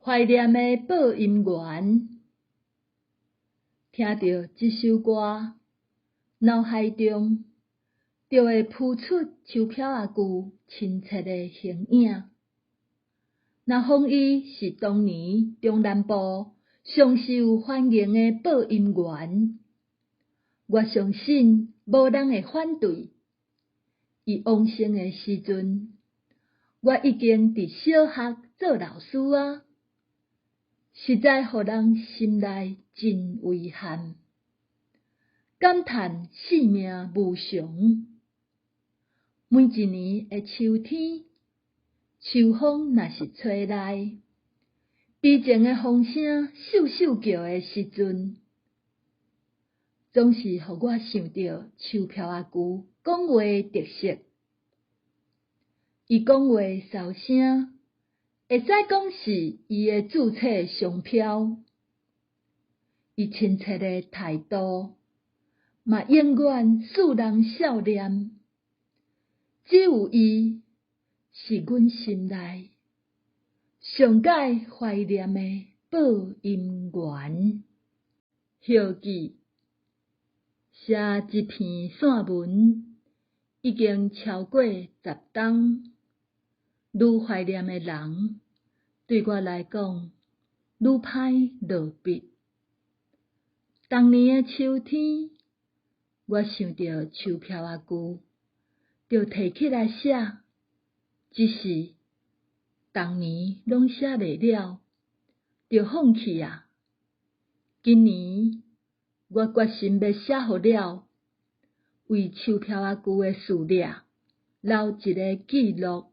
懷念的播音員，聽著這首歌，腦海中就會浮出邱飄阿舅親切的形影。若講伊是當年中南部上受歡迎的播音員，我相信無人會反對。伊往生的時陣，我已經佇小學做老師啊，實在予人心內真遺憾，感嘆生命無常。每一年的秋天，秋風若是吹來，悲情的風聲咻咻叫的時陣，總是予我想著邱飄阿舅講話的特色。伊講話梢聲，會使講是伊的註冊商標。伊親切的態度，嘛永遠使人笑臉。只有伊是阮心內上蓋懷念的播音員。後記寫這篇散文已經超過10冬，愈懷念的人，對我來講愈歹落筆。當年的秋天，我想著邱飄阿舅，就提起來寫，只是當年攏寫袂了，就放棄啊。今年我決心欲寫予了，為邱飄阿舅的事業留一个記錄。